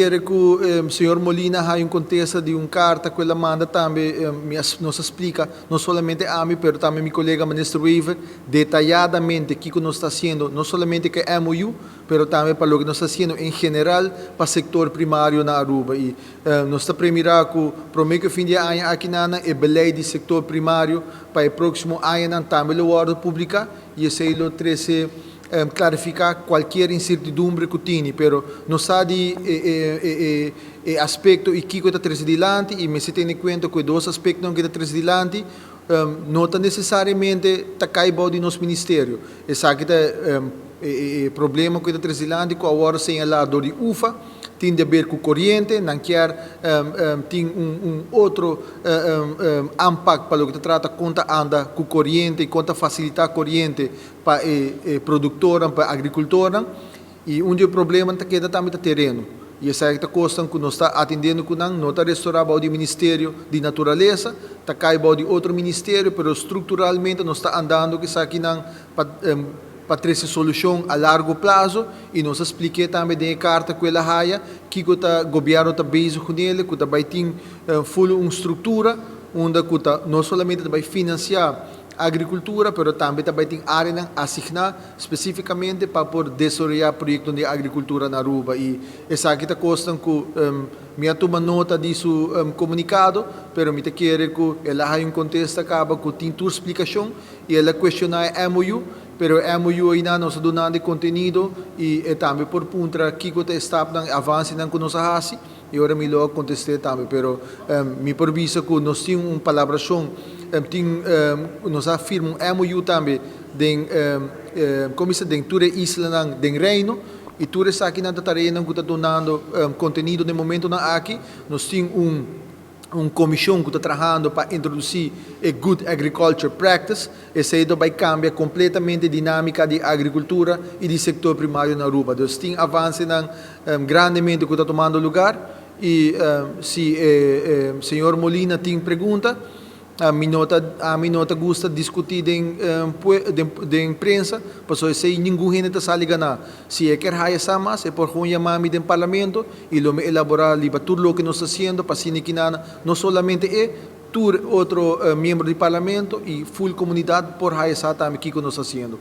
Kere ku señor Molina haya un kontesta di un karta ku el a manda tambe. Mi a nos a splika, no solamente ami pero tambe mi kolega Minister Wever, detayadamente kiko nos ta hasiendo, no solamente ku e MOU pero tambe pa loke nos ta hasiendo en general pa sektor primario na Aruba. I nos ta premira ku prome ku e fin di e aña aki nan e beleid di sektor primario pa e próksimo añanan tambe lo wòrdu publiká i esei lo trese klarifiká kualkier insertidumbre ku tini, pero no sa di e aspekto i kiko e ta trese dilanti, i mester tene kuenta ku e dos aspektonan ku e ta trese dilanti no ta nesesariamente ta kai bou di nos ministerio. Esaki ta e problema ku e ta trese dilanti ku awor señalá dor di UFA, tin di haber ku koriente, nan kier tin un otro aanpak pa loke ta trata kon ta anda ku koriente i kon ta fasilitá koriente pa e produktornan, pa e agrikultornan, i un di e problemanan ta keda tambe ta tereno. I esaki ta kosnan ku nos ta atendiendo ku nan, no ta restorá bou di Ministerio di Naturalesa, ta kai bou di otro ministerio, pero strukturalmente nos ta andando ku esakinan pa pa trese solushon a largo plazo, i nos a splik'é tambe den e karta ku el a haya kiko ta gobièrnu ta bezig kuné, ku ta bai tin ful un struktura unda ku ta no solamente ta bai finansiá agrikultura, pero tambe ta bai tin áreanan asigná spesífikamente pa por desaroyá proyektonan di agrikultura na Aruba. I esaki ta kosnan ku mi a tuma nota di su komunikado, pero mi ta kere ku el a haña un kontesta kaba ku tin tur splikashon i el a kuestioná e MOU, pero e MOU einan nos a duna di kontenido i e tambe por puntra kiko ta e stapnan, e avansenan ku nos a hasi. I ora mi lo a kontest'é tambe, pero mi por bisa ku nos tin un palabrashon, tin nos a firma un MOU tambe den kon bisa den tur e islanan den Reino i tur esakinan ta tareanan ku ta dunando kontenido den momentonan aki. Nos tin un komishon ku ta trahando pa introdusí e Good Agriculture Practice. Esei ta bai kambia kompletamente dinámika di agrikultura i di sektor primario na Aruba. Dus tin avansenan grandemente ku ta tumando lugar i si e señor Molina tin pregunta, mi no ta ami no ta gusta diskutí den den prensa pasobra esei ningun hende ta sali ganá. Si e kier haya sa mas e por gewoon yama mi den parlamento i lo mi elaborá riba tur loke nos ta hasiendo pa asina kinana no solamente e, tur otro miembro di parlamento y full comunidad por haya sa tambe kico nos ta haciendo.